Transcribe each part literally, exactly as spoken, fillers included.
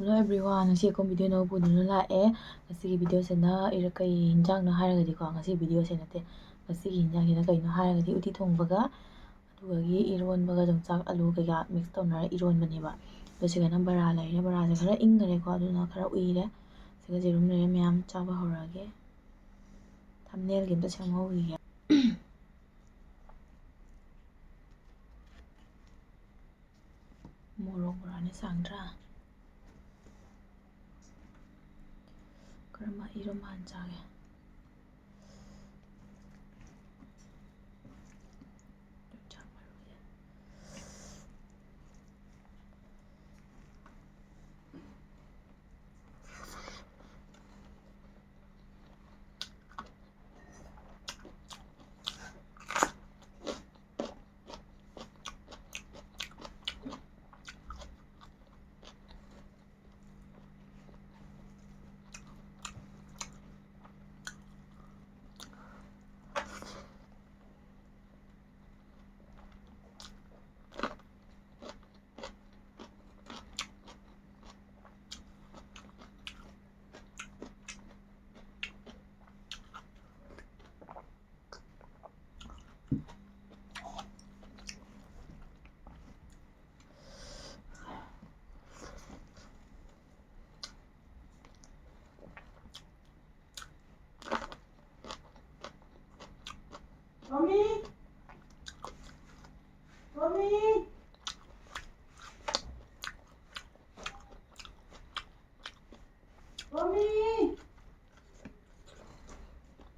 Hello everyone, ꯉꯁꯤ ꯑꯩꯈꯣꯏ video ꯑꯅꯧꯕ ꯄꯨꯗꯨꯅ ꯂꯥꯛꯑꯦ꯫ ꯉꯁꯤꯒꯤ videoꯁꯤꯅ ꯏꯔ-, ꯀꯩ ꯌꯦꯟꯖꯥꯡꯅꯣ ꯍꯥꯏꯔꯒꯗꯤꯀꯣ, ꯉꯁꯤ videoꯁꯤꯅ ꯅꯠꯇꯦ, ꯉꯁꯤꯒꯤ ꯌꯦꯟꯖꯥꯡꯁꯤꯅ ꯀꯩꯅꯣ ꯍꯥꯏꯔꯒꯗꯤ ꯎꯇꯤ ꯊꯣꯡꯕꯒ ꯑꯗꯨꯒ ꯏꯔꯣꯟꯕꯒ ꯌꯣꯡꯆꯥꯛ ꯑꯂꯨ ꯀꯩꯀꯥ mix ꯇꯧꯅꯔ ꯏꯔꯣꯟꯕꯅꯦꯕ꯫ ꯑꯗꯣ ꯁꯤꯒꯅ ꯕꯔꯥ ꯂꯩꯔꯦ, ꯕꯔꯥꯁꯦ ꯈꯔ ꯏꯪꯈꯔꯦꯀꯣ, ꯑꯗꯨꯅ ꯈꯔ ꯎꯏꯔꯦ꯫ ꯁꯤꯒ ꯌꯦꯔꯨꯝ ꯂꯩꯔꯦ, ꯃꯌꯥꯝ ꯆꯥꯕ ꯍꯧꯔꯛꯑꯒꯦ꯫ Thumbnailꯒꯤ ꯑꯝꯇ ꯁꯦꯝꯍꯧꯈꯤꯒꯦ꯫ ꯃꯣꯔꯣꯛ ꯕꯣꯔꯥꯅꯦ, ꯁꯥꯡꯗ꯭ꯔꯥ? ꯀꯔꯝꯕ ꯏꯔꯣꯝꯕ ꯍꯥꯟꯅ ꯆꯥꯒꯦ? ꯌꯣꯡꯆꯥꯛ ꯃꯔꯨꯁꯦ꯫ Tommy! Tommy! Tommy!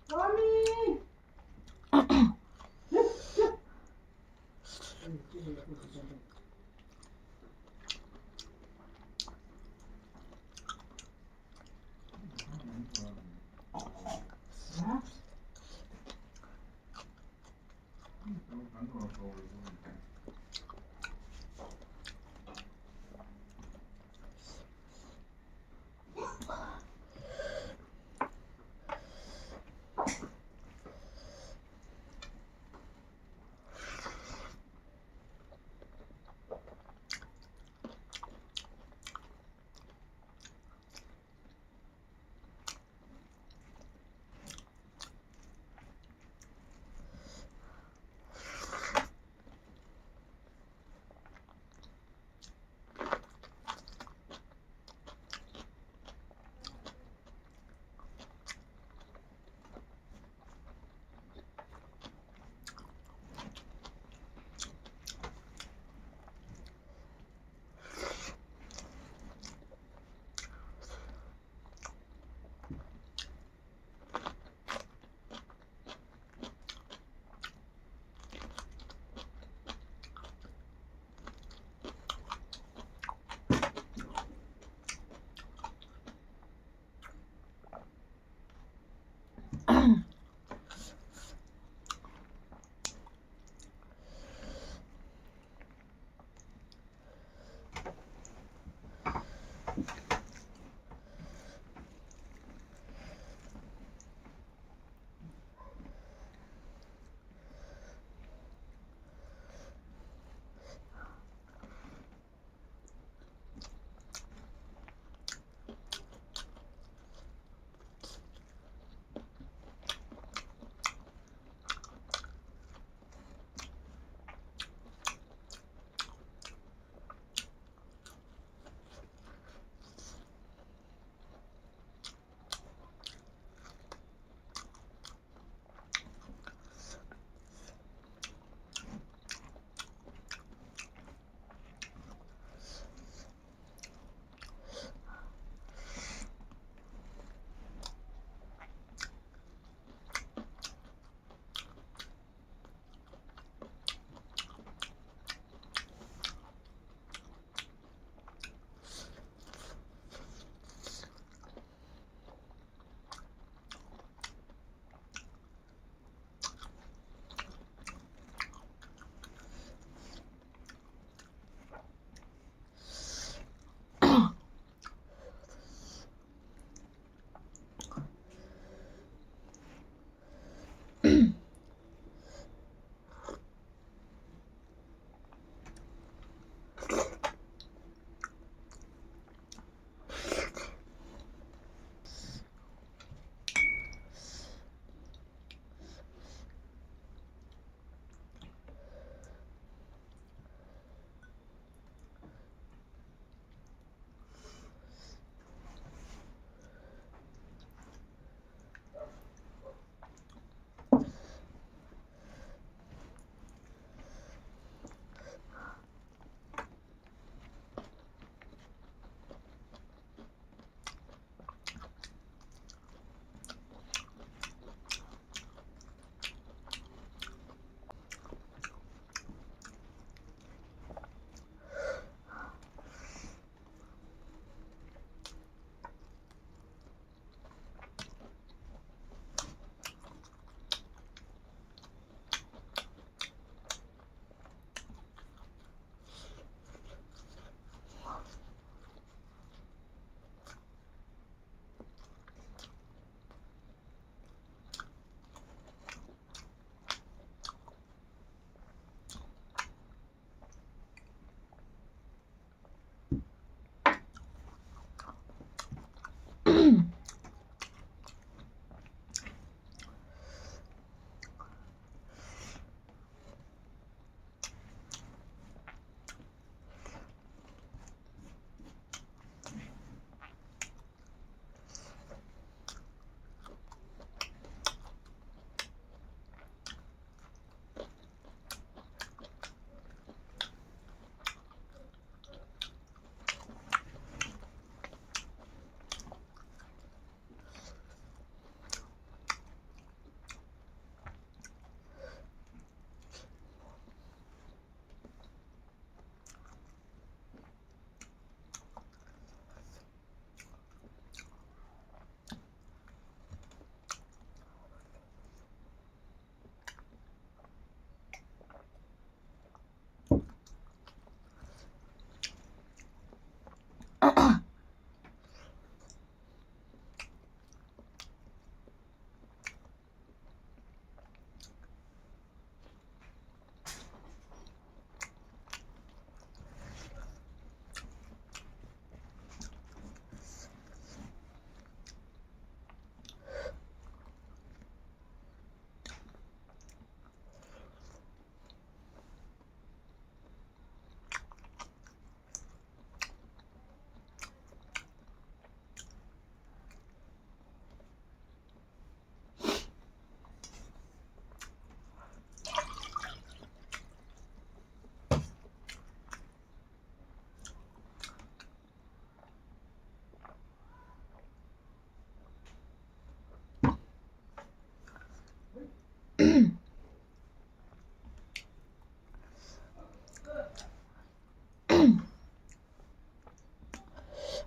Tommy!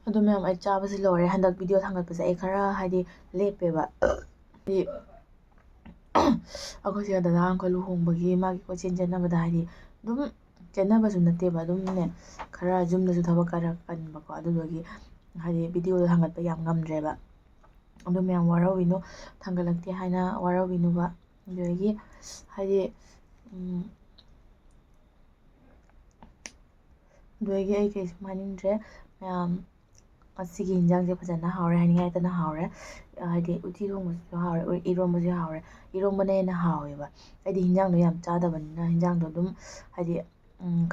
ꯑꯗꯣ ꯃꯌꯥꯝ, ꯑꯩ ꯆꯥꯕꯁꯤ ꯂꯣꯏꯔꯦ꯫ ꯍꯟꯗꯛ ꯚꯤꯗꯤꯑꯣ ꯊꯥꯡꯒꯠꯄꯁꯦ ꯑꯩ ꯈꯔ ꯍꯥꯏꯗꯤ ꯂꯦꯞꯄꯦꯕ꯫ ꯍꯥꯏꯗꯤ ꯑꯩꯈꯣꯏ ꯁꯤꯗ ꯗꯗꯥ ꯑꯪꯀꯜ ꯂꯨꯍꯣꯡꯕꯒꯤ ꯃꯥꯒꯤ ꯀꯣꯏꯆꯦꯟ ꯆꯦꯟꯅꯕꯗ ꯍꯥꯏꯗꯤ ꯑꯗꯨꯝ ꯆꯦꯟꯅꯕꯁꯨ ꯅꯠꯇꯦꯕ, ꯑꯗꯨꯝꯅꯦ ꯈꯔ ꯌꯨꯝꯗꯁꯨ ꯊꯕꯛ ꯈꯔ ꯀꯟꯕꯀꯣ, ꯑꯗꯨꯗꯨꯒꯤ ꯍꯥꯏꯗꯤ ꯚꯤꯗꯤꯑꯣꯗꯣ ꯊꯥꯡꯒꯠꯄ ꯌꯥꯝ ꯉꯝꯗ꯭ꯔꯦꯕ꯫ ꯑꯗꯣ ꯃꯌꯥꯝ ꯋꯥꯔꯧꯕꯤꯅꯨ, ꯊꯥꯡꯒꯠꯂꯛꯇꯦ ꯍꯥꯏꯅ ꯋꯥꯔꯧꯕꯤꯅꯨꯕ꯫ ꯑꯗꯨꯗꯒꯤ ꯍꯥꯏꯗꯤ ꯑꯗꯨꯗꯒꯤ ꯑꯩ ꯀꯩꯁꯨ ꯍꯥꯏꯅꯤꯡꯗ꯭ꯔꯦ꯫ ꯃꯌꯥꯝ ꯉꯁꯤꯒꯤ ꯍꯤꯟꯖꯥꯡꯁꯦ ꯐꯖꯅ ꯍꯥꯎꯔꯦ, ꯍꯥꯏꯅꯤꯡꯉꯥꯏ ꯂꯩꯇꯅ ꯍꯥꯎꯔꯦ꯫ ꯍꯥꯏꯗꯤ ꯎꯇꯤ ꯊꯣꯡꯕꯁꯤꯁꯨ ꯍꯥꯎꯔꯦ, ꯏꯔꯣꯝꯕꯁꯨ ꯍꯥꯎꯔꯦ꯫ ꯏꯔꯣꯝꯕꯅ ꯍꯦꯟꯅ ꯍꯥꯎꯋꯦꯕ꯫ ꯑꯩꯗꯤ ꯍꯤꯟꯖꯥꯡꯗꯣ ꯌꯥꯝ ꯆꯥꯗꯕꯅꯤꯅ ꯍꯤꯟꯖꯥꯡꯗꯣ ꯑꯗꯨꯝ ꯍꯥꯏꯗꯤ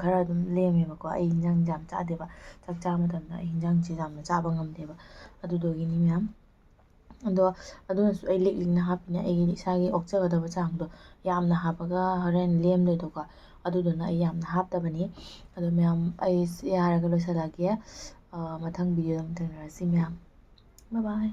ꯈꯔ ꯑꯗꯨꯝ ꯂꯦꯝꯃꯦꯕꯀꯣ꯫ ꯑꯩ ꯍꯤꯟꯖꯥꯡꯁꯦ ꯌꯥꯝ ꯆꯥꯗꯦꯕ꯫ ꯆꯥꯛ ꯆꯥꯕ ꯃꯇꯝꯗ ꯑꯩ ꯍꯤꯟꯖꯥꯡꯁꯦ ꯌꯥꯝꯅ ꯆꯥꯕ ꯉꯝꯗꯦꯕ꯫ ꯑꯗꯨꯗꯨꯒꯤꯅꯤ ꯃꯌꯥꯝ꯫ ꯑꯗꯣ ꯑꯗꯨꯅꯁꯨ ꯑꯩ ꯂꯤꯛ ꯂꯤꯛꯅ ꯍꯥꯞꯄꯤꯅꯦ꯫ ꯑꯩꯒꯤ ꯏꯁꯥꯒꯤ ꯑꯣꯛꯆꯒꯗꯕ ꯆꯥꯡꯗꯣ ꯌꯥꯝꯅ ꯍꯥꯞꯄꯒ ꯍꯣꯔꯦꯟ ꯂꯦꯝꯗꯣꯏꯗꯣꯀꯣ꯫ ꯑꯗꯨꯗꯨꯅ ꯑꯩ ꯌꯥꯝꯅ ꯍꯥꯞꯇꯕꯅꯤ꯫ ꯑꯗꯣ ꯃꯌꯥꯝ, ꯑꯩ ꯁꯤ ꯍꯥꯏꯔꯒ ꯂꯣꯏꯁꯤꯜꯂꯒꯦ꯫ ꯃꯊꯪ ꯚꯤꯗꯤꯑꯣꯗ ꯑꯃꯨꯛ ꯊꯦꯡꯅꯔꯁꯤ ꯃꯌꯥꯝ꯫ Bye bye꯫